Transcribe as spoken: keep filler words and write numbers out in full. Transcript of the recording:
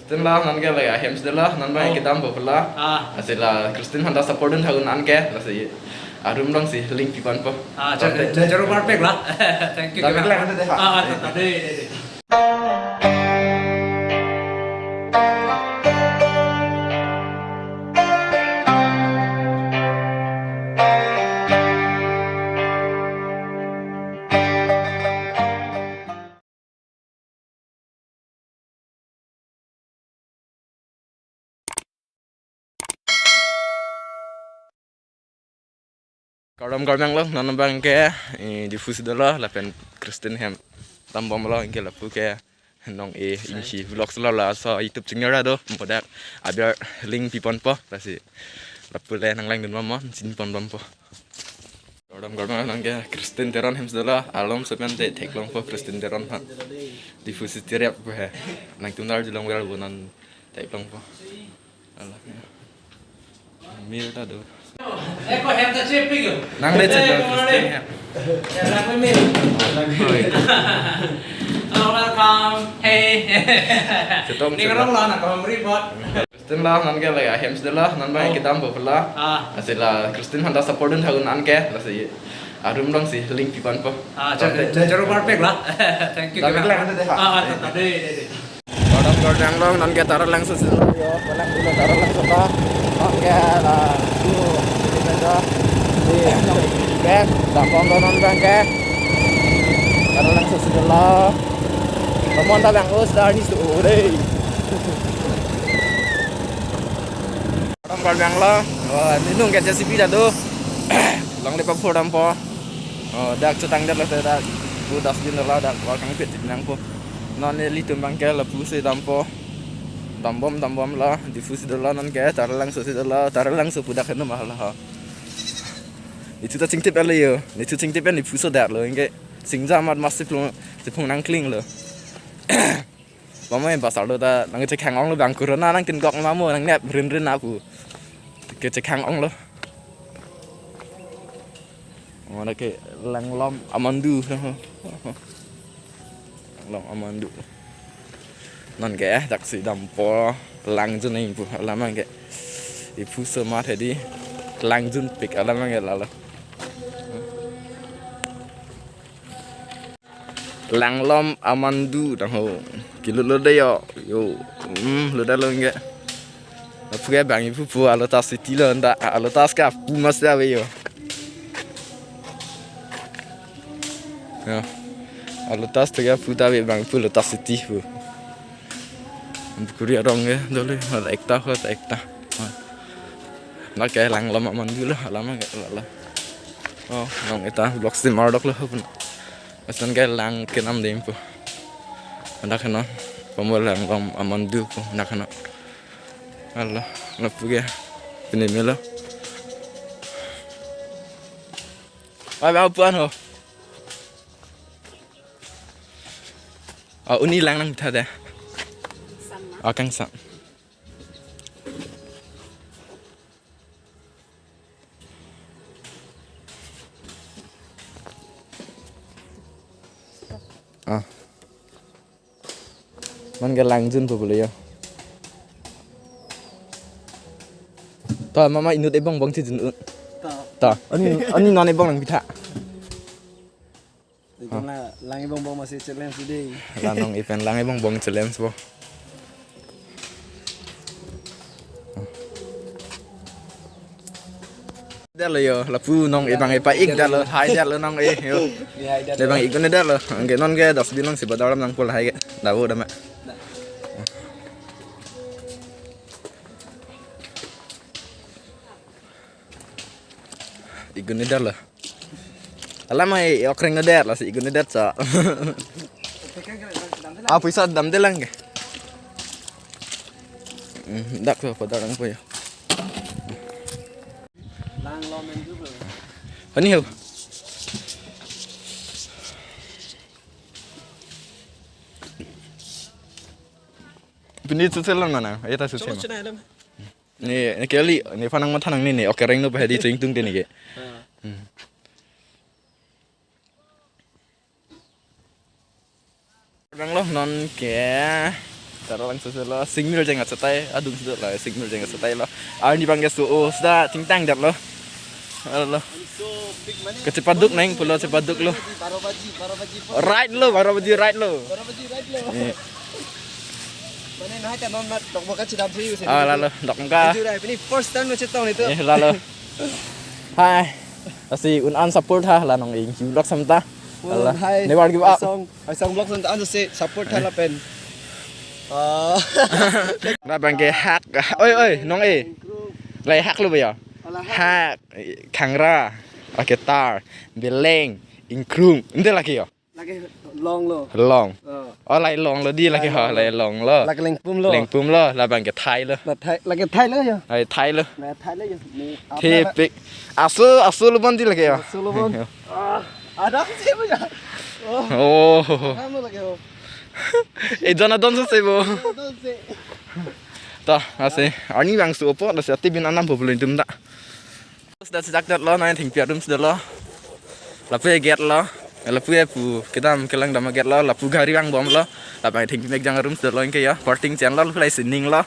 Christian lo, non ke la hem si dolo, non bang Oh. kedampo pulo. Ah. Lasi la Christian aphanta support dun tha non ke, lasi arum alongsi link piponpo. Ah, Oke. Jaro parpek la. Thank you. Tapi kebang. Kalian ada deh, ha? Ah, ah, tadi, tadi. Kardom kardom lo, non bang ke, eh, Diphu si dolo, lapen Christian hem dambomlo, anke lapu ke non e Ingsi Vlogs lo, laso YouTube channel ra do, modak aber link piponpo, lasi lapu le nanglangdun bomnon, chinponbompo. Kardom kardom, non ke Christian Teron hem si dolo, alom sepen te theklongpo Christian Teron aphan. Diphu si tirap he. Nangtum dar julong wer bonan theklongpo. Alah, ya. Mir ta do. Eh, ko hem ta chepik yo. Nang le chepik, eh, Christian hem. Ya, nang me mir. Oi. Oh, welcome. Hey. Chetong, Ni chetong. Rong lo na ko report. Christian lo, non ke la hem si dolo, non bang Oh. kedampo pulo. Ah. Lasi la Christian aphanta support dun tha non ke, lasi arum alongsi link piponpo. Ah, Oke. Jaro parpek la. Thank you. Tapi kebang. Kalian ada deh, ha? Ah, ah, tadi, tadi. Kardom kardom lo, non ke Taralangso si dolo yo, palang dolo Taralangso ta. Non ke lapu, sini saja. Di, bang, dambomlo non bang ke. Taralangso si dolo. Tomon ta bang, oh, star ni su, oh, dei. Kardom kardom lo. Oh, inut ke J C B ta do. Longle paphur dampo. Oh, dak chotang dak lo, dak. Bu dustbin lo, dak. Wal kangpet nangpo. Non nelitum bang ke lapu si dampo. Dambom dambomlo. Diphu si dolo non ke. Taralangso si dolo. Taralangso pu dak heno mahal ha. Itu ta chingtip ale yo. Itu chingtip ale Diphu so dak lo. Anke singja amat mas si plung, si plung nangklinglo. Mama yang pasal lo ta nang chekhang onglo bang kurona nang tin gok mamo nang nep rin rin apu. Ke chekhang onglo. Mana ke Langlom Amandu. Langlom Amandu. Non ke, eh, dak si dampo langjun nangpu alam ke. Diphu so mat hedi langjun pik alam ke lalo. Langlom Amandu dang ho. Kilut lo dei yo. Yo. Hmm, lo dak lo nge. Apu ke bang ipu pu Alotas City lo nda. Alotas ke apu mas ave yo. Yo. Alotas to ke apu ta ave bang ipu Lotus City pu. Kuri arong ke dole, ada ekta ho, ada ekta. Nang ke Langlom Amandu lo, alam ke lalo. Oh, nang eta vlog si mardok lo pun. Asan ke lang kenam dei pu. Dak heno, pamor Langlom Amandu pu, dak heno. Alo, lapu ke, pini melo. Oi, bang puan ho. Oh, uni lang nangtha dei. Oh, kangsam. Ah. Man ke langjun po bole ya. Ta mama inut ebong bong chijun. Ta. Ta. Ani, ani non ebong nangpitha. Itum la lang ebong bong masi challenge dei. La non event lang ebong bong challenge po. Dak lo yo, lapu non ebang epa ik dak lo, hai dak lo non e yo. Di hai dak. Ebang ik ne dak lo, anke non ke dustbin along si badar lam nangpo lahai ke. Dak bo dak ma. Igun ni dak lo. Alam ai okreng na det la si igun ni det sa. Ah, puisa dam de lang ke. Hmm, dak so pada lang po ya. Lang lo men juga. Ani ho. Pini susel lang mana? Ayo ta susel. Coba ma. Cina alam. Ne, ne kali, nephan nangmatha nangne, ne okreng no pahedi cheng tung te ne ke. Ah. Hmm. Rang lo non ke. Tara lang sese lo, singmir jeng achetai, adung sese lo, singmir jeng achetai lo. Arni bang ke so, oh, seta tingtang jat lo. Alo. Kachepaduk nang pulo, chepaduk lo. Right lo, baro baji right lo. Eh. Ah, lalo, dok ka. Ini first time chetong itu. Eh, lalo. Hai. Lasi un-an support ha, la nong-ingki vlog samta. Oh, lalo. Hai. Never give up. Song, hai song vlog samta, anu se support ha lapen. Ah. Labang ke hak. Oi, oi, nong-e. Lahai hak lo ba ya. Hak, khangra, aketar, beleng, ingkrung. Ante lake yo. Lake long lo. Long. Oh. Oh, lahai long lo di lake ho, lahai long lo. Lake lengpum lo. Lengpum lo, labang ke thai lo. La thai, lake thai lo yo. Lahai thai lo. La thai lo yo. Ni apa? Thepik. Aso, aso lo bon di lake yo. Aso lo bon. Ah, ada sih punya. Oh. Oh. Kamu lagi ho. Eh, dona don sese bo. Don sih. Ta, lasi. Arni bang su opo, lasi ati bin anam po belum tum ta. Seta sejak jat lo, nai thengpi arum seta lo. Lapu gate lo. Lapu e pu kedam kelang dam gate lo, lapu gari vang bom lo. Lapu thengpi mek jang arum seta lo ingke ya. Parting chen lo, lapu lahai sining lo.